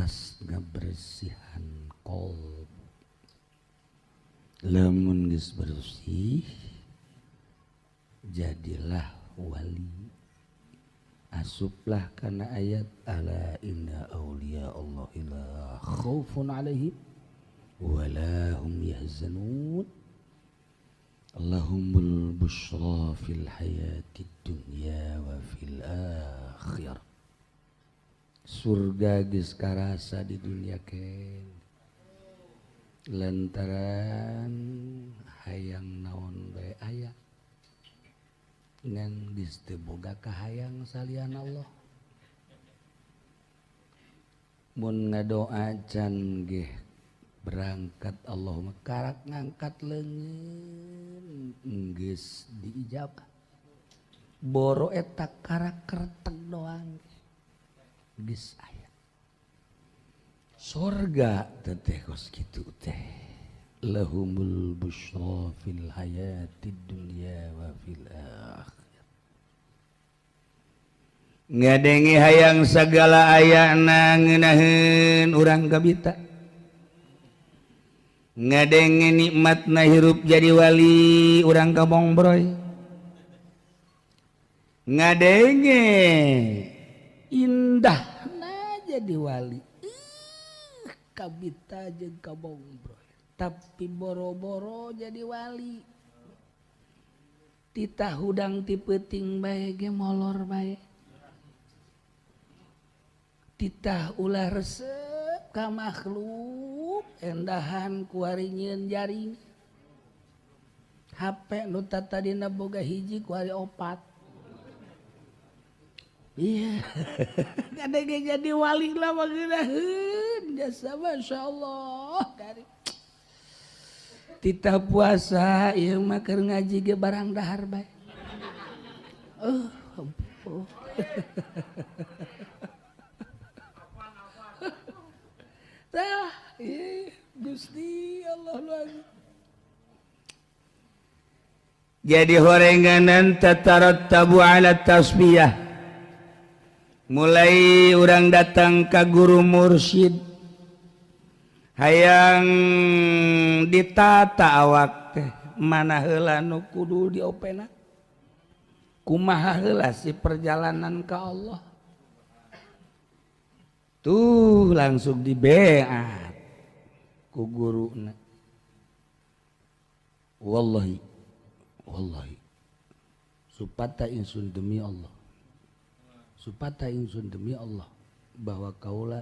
Teras ngabersihan qalb. Lamun geus bersih jadilah wali. Asuplah kana ayat ala inna auliya Allah la khaufun alaihim wala hum yahzanun. Allahumul busyra fil hayatid dunya wa fil akhirah. Surga geus karasa di dunia ken. Lantaran hayang naon bae aya. Ngan geus teu boga kahayang salian Allah. Mun ngadoa can geh berangkat Allahumma karak ngangkat leungeun geus diijabah. Boro eta karak kerteg doang geus aya. Sorga teteh kos kitu teh. Lahumul busyra fil hayatid dunya wa fil akhirah. Ngadenge hayang sagala ayana ngeunaheun urang kabita. Ngadenge nikmatna hirup jadi wali urang kabongbroy. Ngadenge indahna jadi wali kabita jeung kabongbroy. Tapi boro-boro jadi wali titah hudang ti peuting bae ge molor bae. Titah ulah resep ka makhluk endahan kuari nyieun jaring. HP nu tatadina boga hiji kuari opat. Iya. Ngadenge jadi wali lah mangeunaheun jasa masyaallah. Titah puasa ieu mah keur ngaji ge barang dahar bae. Oh. Tah, ih Gusti Allah luar. Jadi horenganan tatarattabu ala tasbiyah. Mulai urang datang ka guru mursyid hayang ditata awak teh mana heula nu kudu diopena, kumaha heula si perjalanan ka Allah tuh langsung dibeat ku guruna. Wallahi wallahi supata ingsun demi Allah, supata ingsun demi Allah bahwa kaula